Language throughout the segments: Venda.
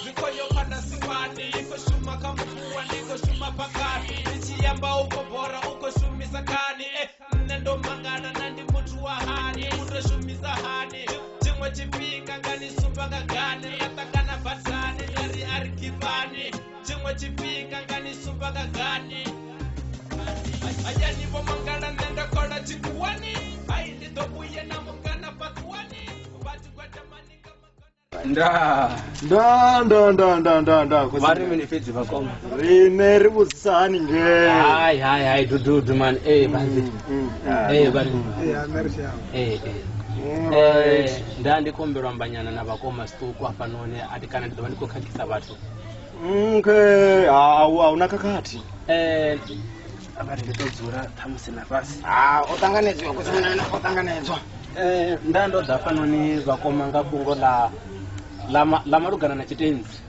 Zwi khou yo pfana sikwani i khou shuma kha mufuwa ndi khou shuma pakati ndi tshi amba u khou bora u khou shumisa khani nṋe ndo mangala na ndi muthu wa hani u tou shumisa hani tshiṅwe tshifhinga nga ni sumba nga gani ra ṱangana badani nda ri a ri khifhani tshiṅwe tshifhinga nga ni sumba nga gani hayani vho mangala nṋe ndo kola tshikhuwani hai ndi ḓo vhuya na mungana fhaṱuwani vhathu gwadamani nga Nda. Nda nda nda nda nda nda. Vha ri mini fhedzi vhakoma? Riṋe ri vhudzisa hani ngei? Hai hai hai dududu man. Vhanzi. Vha ri. Alright. Nda ndi khou humbela u ambanyana na vhakoma zwiṱuku hafhanoni a thi kana ndi ḓo vha ndi khou khakhisa vhathu. Okay, a hu na khakhathi. Vha ri ndi ḓo dzula ṱhamusi na fhasi. Ha, o ṱanganedziwa khotsimunene, o ṱanganedzwa. Nda ndo ḓa hafhanoni vhakoma nga fhungo ḽa ḽa malugana na tshitentsi.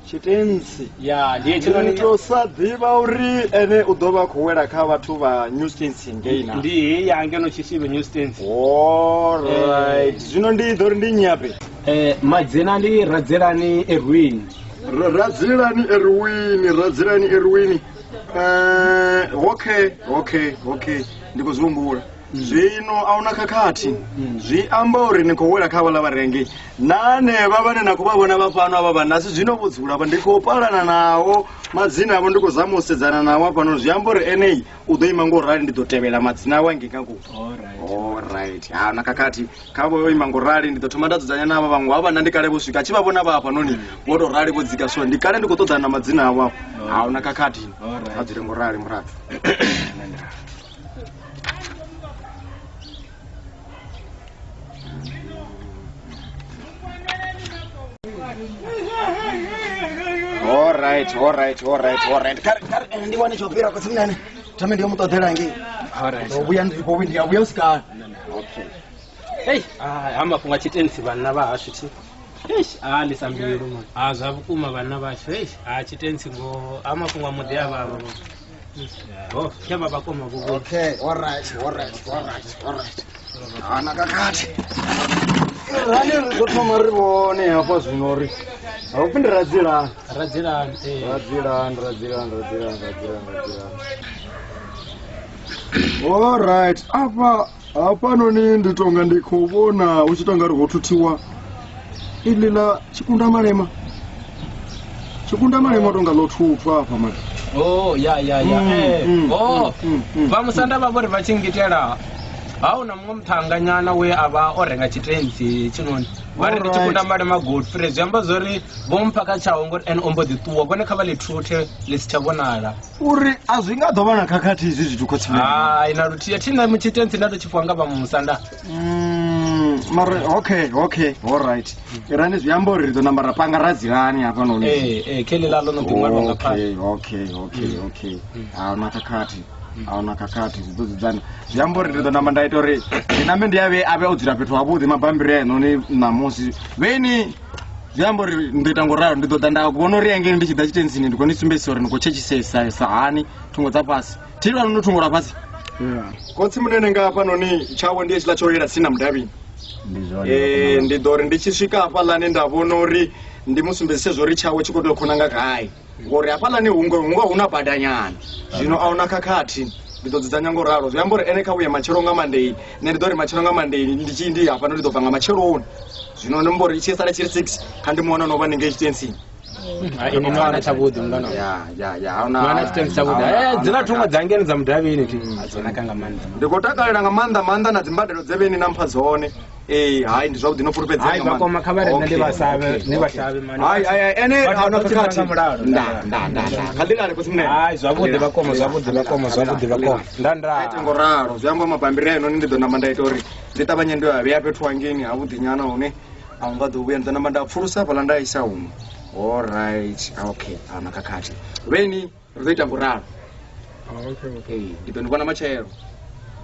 Tshitentsi. Ya, ndi hetshinoni Ndi to sa ḓivha uri ene u ḓo vha khou wela kha vhathu vha New Stance ngei na. Ndi heyi ya ngeno Tshishivhe New Stance. Alright. Zwino ndi ḓo ri ndi nnyi ape? Madzina ndi Radzilani Erwin. Radzilani Erwin, Radzilani Erwin. Okay, okay, okay. Ndi khou zwi humbula. Zwino a huna khakhathi. Zwi amba uri ni khou wela kha vhaḽa vharengi. Na hanevha vhane na khou vha vhona vha fhano avha vhanna si zwino vho dzula vha ndi khou palana nao madzina avho ndi khou zama u sedzana nao hafhano zwi amba uri enei u ḓo ima ngo rali ndi ḓo tevhela madzina awe angei nga ngomu. Alright, ha na khakhathi kha vho ima ngo rali ndi ḓo thoma nda dzudzanya na avha vhaṅwe havha vhanna ndi kale vho swika tshi vha vhona vha hafhanoni vho to rali vho dzika so ndi kale ndi khou ṱoḓana na madzina avho afho. Ha huna khakhathi vha dzule ngo rali murathu. Alright, alright, alright, alright. Kha ri ndi wane tsho fhira khotsimunene. Thome ndi yo mu ṱoḓela ngei. Alright. Ndo vhuya ndi khou ndi a vhuya u sikala. Okay. Hey, ha mafhungo a tshitentsi vhanna vha hashu thi. Eish, a ḽisa mbilu man. A zwa vhukuma vhanna vhashu. Eish, a tshitentsi ngo ha mafhungo a muḓi a vhavha. Ho, khe vha vhakoma vho vhuya. Okay, alright, alright, alright, alright. Hana khakhathi. Rani ri ḓo thoma ri vhone hafha zwino uri ha upfi ndi Radzilani. Radzilani. Radzilani, Radzilani, Radzilani, Radzilani, Radzilani. Alright, afha hafhanoni ndi tonga ndi khou vhona hu tshi tonga ri ho thuthiwa iḽi ḽa tshikunda malema. Tshikunda malema tonga ḽo thuthwa hafha mani. Oh, ya ya ya. Oh. Vha musanda vha vhori vha tshi ngitela ha una muṅwe muṱhanganyana we a vha o renga tshitentsi tshinoni. Vha ri ndi tshikunda malema Godfrey zwi amba zwori vho mpha kha tshaho ngori ene o mbo ḓi ṱuwa vhone kha vha ḽi thuthe ḽi si tsha vhonala. Uri a zwi nga ḓo vha na khakhathi izwi zwithu khotsi. Hai na luthihi thi na tshitentsi nda to tshi fhiwa nga vha musanda. Mara okay, okay, alright. Irani zwi amba uri ri ḓo namba ra panga Radzilani hafhanoni. Khe ḽi ḽa ḽo no ḓi ṅwaliwa nga phanḓa. Okay, okay, okay, okay. A huna khakhathi. A huna khakhathi zwi ḓo dzudzana. Zwi amba uri ndi ḓo namba nda ita uri ndi nambe ndi avhe avhe o dzula fhethu havhuḓi mabambiri a noni ṋamusi. Vheni zwi amba uri ndi ḓo ita ngo ralo ndi ḓo ḓa nda vhona uri angei ndi tshi ḓa tshitentsini ndi khou ni sumbedzisa uri ni khou tshetshisa sa hani thungo dza fhasi. Thi lwa no thungo lwa fhasi. Khotsi munene nga hafhanoni tshawe ndi hetshiḽa tsho yela tsini na mudavhini. Ndi zwone. Ndi ḓo ri ndi tshi swika hafhaḽani nda vhona uri ndi mu sumbedzise zwo ri tshawe tshi khou tea u khona nga gai ngori hafhaḽani hunga hunga hu na badanyana zwino a huna khakhathi ndi ḓo dzudzanya ngo ralo zwi amba uri ene kha vhuye matshelo nga mandei nṋe ndi ḓo ri matshelo nga mandei ndi tshi ndi hafhano ndi ḓo bva nga matsheloni zwino ndi mbo ri tshi sala tshi ri 6 kha ndi mu wana no vha ningei tshitentsini. Ini no ana tshavhuḓi mngana. Ya ya ya hauna No ana tshitentsi tshavhuḓi. Dzina thungo dza ngeno dza mudavhini thi. A dzo naka nga maanḓa. Ndi khou takalela nga maanḓa maanḓa na dzimbadelo dze vheni na mpha dzone. Hai ndi zwavhuḓi no fulufhedzea. Hai vhakoma kha vha ri nṋe ndi vha savhe, ndi vha shavhe mani. Hai hai hai ene Vhathu a huna vha khou tshila khakhathi. nga mulalo. Nda nda nda nda. Kha ḓi lale khotsi munene. Hai zwavhuḓi vhakoma, zwavhuḓi vhakoma, zwavhuḓi vhakoma. Nda nda. Ite ngo ralo zwi amba mabambiri ayo noni ndi ḓo namba nda ita uri ndi ṱavhanye ndo ya vhea fhethu hangeini havhuḓi nyana hune a hu nga ḓo vhuya ndi ḓo namba nda pfulusa hafhaḽa nda isa huṅwe. Alright, okay, a huna khakhathi. Vheni ri ḓo ita ngo ralo. Ndi ḓo ni vhona matshelo.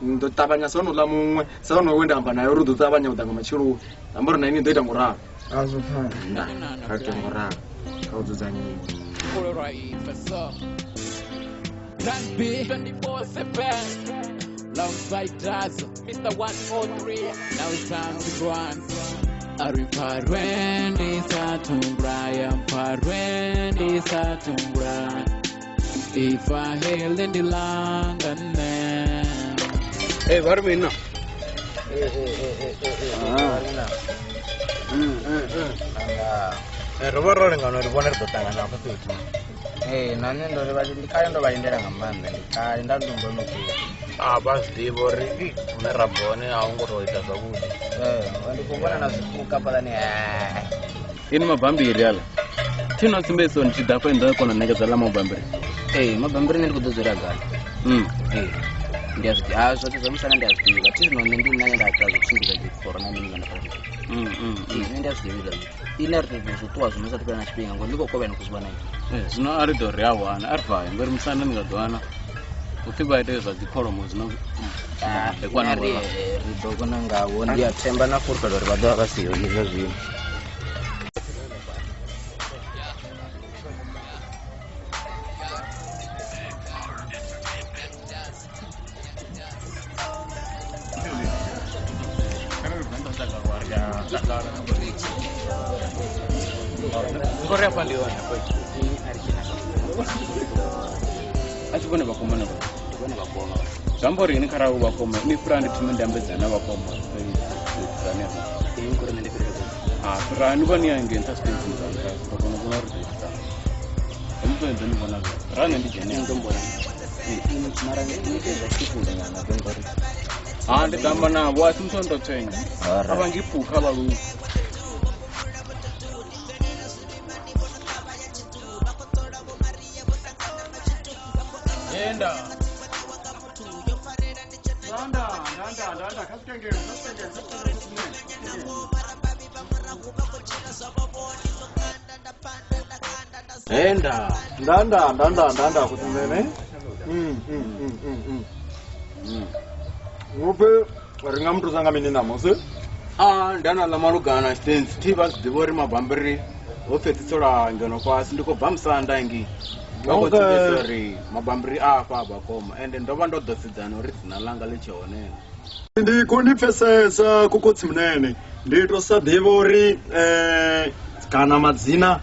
Ndi ḓo ṱavhanya sa honouḽa muṅwe sa honoyo we nda amba naye uri u ḓo ṱavhanya u ḓa nga matsheloni. Amba uri na ini ni ḓo ita ngo ralo. A zwo pfala. Nda, kha ri ite ngo ralo. Kha u dzudzanyiwe. Plan B 24/7 alongside Dazzle, Mr. 103. Now it's time to grind. Ari parwendi satungraya, parwendi satungraya. Ifa heli ndi langa ne. Hey, varmina. Ro vha ro lingana uri vhone ri ḓo ṱangana hafha fhethu. Ee, na nṋe ndo ri ndi kale ndo vha lindela nga maanḓa, ndi kale nda ndo no ṱuwa. A vha zwi ḓivha uri hune ra bva hone a hu ngo to ita zwavhuḓi. Ee, ndi khou vhona na zwipuka fhaḽani. Ini mabambiri aḽa thi no sumbedzisa uri ndi tshi ḓa hafha ndi ḓo kona u ṋekedza ḽa mabambiri. Ee, mabambiri nṋe ndi khou ḓo dzula gai. Ee, ndi a zwi ḓivha zwoṱhe zwa musana, ndi a zwi ḓivha. Thi zwino nṋe ndi nṋe nda ita zwo tshimbidza dzikhoro na mini kana fhaḽa. Ee, nṋe ndi a zwi ḓivha zwithu. Ine ri tou zwi ṱuwa zwino sa thu fhela na tshifhinga ngori ndi khou kovhela ni khou zwi vhona. Zwino a ri ḓo ri a wana a ri bvayo ngori musanda ni nga ḓo wana upfhi vha ite zwa dzikholomo zwino ri ḓo kona ngavho. Ndi a themba na fulufhelo uri vha ḓo vha vha siho izwo zwino. Ngori hafha ndi hone hafha. A si vhone vhakoma na vha. Ndi vhone vhakoma. Zwi amba uri ini kharali u vhakoma ni fhira ndi thome ndi ambedzana na vhakoma. Ee, ngori nṋe ndi fhira. Ah, fhira ni vhone ya ngei nṱha zwiṱepisi zwa nṱha ḓo kona u vhona uri ḓo itisa. Ndi ḓo ni vhona zwa. Ra nṋe ndi dzhene. Ndo mbona. Mara ni ite zwa tshifhinga nyana ngori. Ah, ndi ḓo amba navho a si muthu ndo tswenya. A vha ngi phukha vha lu. Enda. Ndanda, ndanda, ndanda, kha swikengele, kha swikengele. Enda. Ndanda, ndanda, ndanda kutumene. Nguphe ri nga muthu nga mini namusi? Ah, ndana ḽa malugana na tshitenzi thi vha zwi ḓivha uri mabambiri ho fhedziselwa ngeno fhasi ndi khou bva musanda ngei. Vha khou sumbedza uri mabambiri a afha a vhakoma ende ndo vha ndo ḓo sedzana uri dzina ḽanga ḽi tshe hone. Ndi khou ni pfesesa kukotsi munene, ndi to sa ḓivha uri kana madzina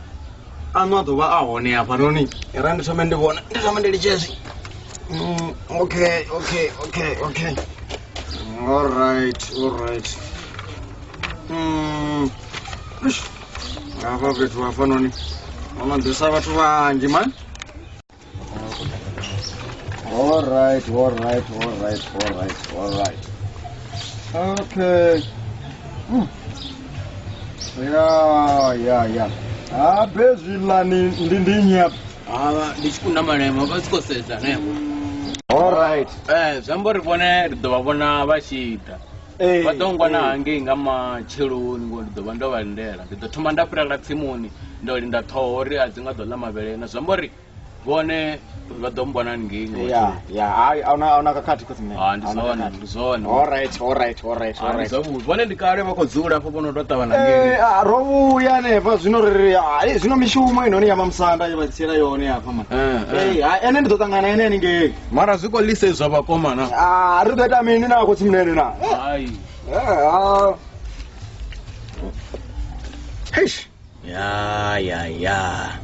aṋu a ḓo vha a hone hafhanoni. Ra ndi thome ndi vhone, ndi thome ndi litshe hezwi. Okay, okay, okay, okay. All right, all right. Hafha fhethu hafhanoni ho no ḓisa vhathu vhanzhi mani. All right, all right, all right, all right, all right. Okay. Ya, ya, ya. Habe zwiḽani ndi ndi nnyi hafha? Ah, ndi tshikunda malema vha tshi khou sedza hanefho. All right. Zwi amba uri vhone ri ḓo vha vhona vha tshi ḓa. Vha ḓo ngwana hangei nga matsheloni ngori ndi ḓo vha ndo vha lindela. Ndi ḓo thoma nda fhirela tsimuni ndo linda ṱhoho uri a dzi nga ḓo ḽa mavhele na. Zwi amba uri vhone vha ḓo mbona ngei nga Ya, ya, hai a una khakhathi khotsi munene. Ah, ndi zwone, ndi zwone. All right, all right, all right, all Ndi right. zwavhuḓi. Vhone ndi kale vha khou dzula hafho vho no tou ṱavha na ngei. Ro vhuya hanefha zwino ri ri zwino mishumo inoni ya mamusanda ye vha tsiela yone hafha man. Hai ene ndi ḓo ṱangana ene haningei. Mara zwi khou ḽisedzwa vhakoma na. Ah, ri ḓo ita mini na khotsi munene na? Hai. Eish. Ya, ya, ya.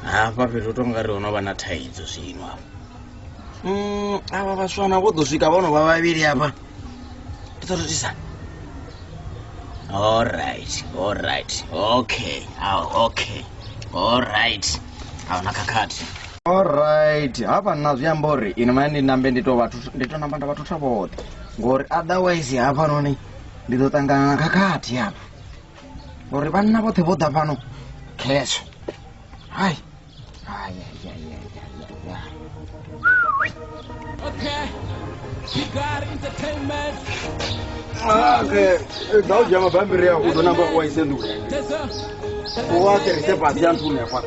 Hafha fhethu hu tonga ri ho no vha na thaidzo zwino hafha. Avha vhaswana vho ḓo swika vho no vha vhavhili hafha. Ndi ḓo tou isana. All right, all right. Okay, okay. All right. A huna khakhathi. All right. Hafha nna zwi amba uri ine mane ndi nambe ndi to vhathu ndi to namba nda vha thutha vhoṱhe. Ngori otherwise hafhanoni ndi ḓo ṱangana na khakhathi hafha. Ngori vhanna vhoṱhe vho ḓa fhano. Khezwo. Hai. Hai, hai, hai, hai, hai. Okay. Bigger Entertainment. Okay. Ḓa u dzhia mabambiri a u ḓo namba wa ise nḓuni. U wa ṱirise fhasi ya nthuni hafha.